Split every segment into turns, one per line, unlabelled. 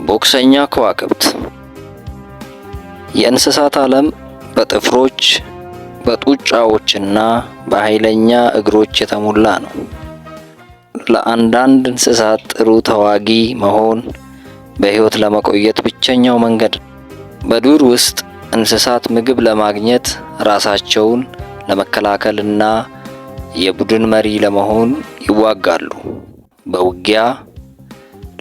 ቦክሰኛ ከዋክብት። የእንስሳት ዓለም በጥፍሮች፣ በጡጫዎችና በኃይለኛ እግሮች የተሞላ ነው። ለአንዳንድ እንስሳት ጥሩ ተዋጊ መሆን በሕይወት ለመቆየት ብቸኛው መንገድ ነው። በዱር ውስጥ እንስሳት ምግብ ለማግኘት፣ ራሳቸውን ለመከላከልና የቡድን መሪ ለመሆን ይዋጋሉ። በውጊያ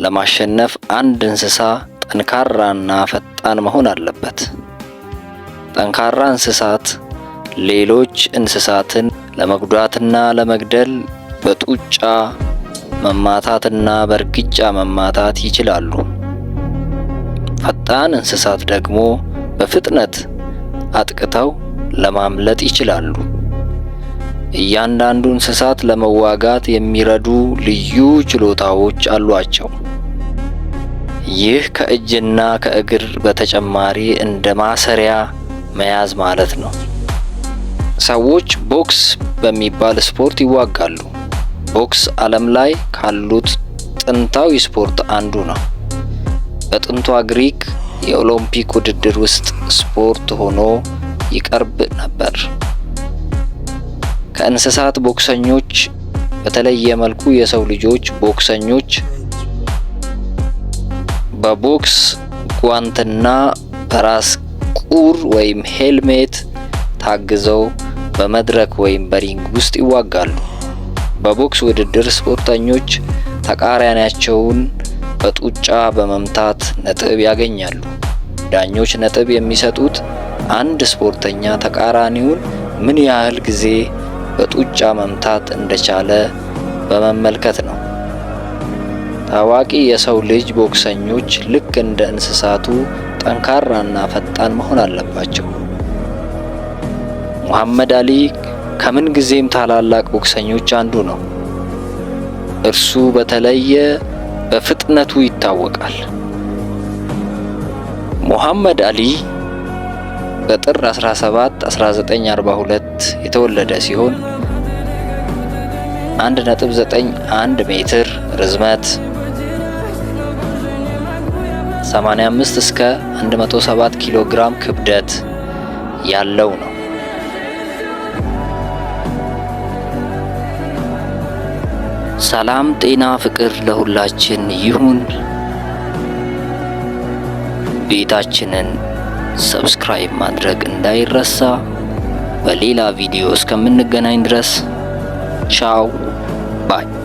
ለማሸነፍ አንድ እንስሳ ጠንካራና ፈጣን መሆን አለበት። ጠንካራ እንስሳት ሌሎች እንስሳትን ለመጉዳትና ለመግደል በጡጫ መማታትና በእርግጫ መማታት ይችላሉ። ፈጣን እንስሳት ደግሞ በፍጥነት አጥቅተው ለማምለጥ ይችላሉ። እያንዳንዱ እንስሳት ለመዋጋት የሚረዱ ልዩ ችሎታዎች አሏቸው። ይህ ከእጅና ከእግር በተጨማሪ እንደ ማሰሪያ መያዝ ማለት ነው። ሰዎች ቦክስ በሚባል ስፖርት ይዋጋሉ። ቦክስ ዓለም ላይ ካሉት ጥንታዊ ስፖርት አንዱ ነው። በጥንቷ ግሪክ የኦሎምፒክ ውድድር ውስጥ ስፖርት ሆኖ ይቀርብ ነበር። ከእንስሳት ቦክሰኞች በተለየ መልኩ የሰው ልጆች ቦክሰኞች በቦክስ ጓንትና በራስ ቁር ወይም ሄልሜት ታግዘው በመድረክ ወይም በ ring ውስጥ ይዋጋሉ። በቦክስ ውድድር ስፖርተኞች ተቃራኒያቸውን በጡጫ በመምታት ነጥብ ያገኛሉ። ዳኞች ነጥብ የሚሰጡት አንድ ስፖርተኛ ተቃራኒውን ምን ያህል ጊዜ በጡጫ መምታት እንደቻለ በመመልከት ነው። ታዋቂ የሰው ልጅ ቦክሰኞች ልክ እንደ እንስሳቱ ጠንካራና ፈጣን መሆን አለባቸው። ሙሐመድ አሊ ከምን ጊዜም ታላላቅ ቦክሰኞች አንዱ ነው። እርሱ በተለየ በፍጥነቱ ይታወቃል። ሙሐመድ አሊ በጥር 17 1942 የተወለደ ሲሆን 1.91 ሜትር ርዝመት፣ 85 እስከ 107 ኪሎ ግራም ክብደት ያለው ነው። ሰላም፣ ጤና፣ ፍቅር ለሁላችን ይሁን። ቤታችንን subscribe ማድረግ እንዳይረሳ። በሌላ ቪዲዮ እስከምንገናኝ ድረስ ቻው bye።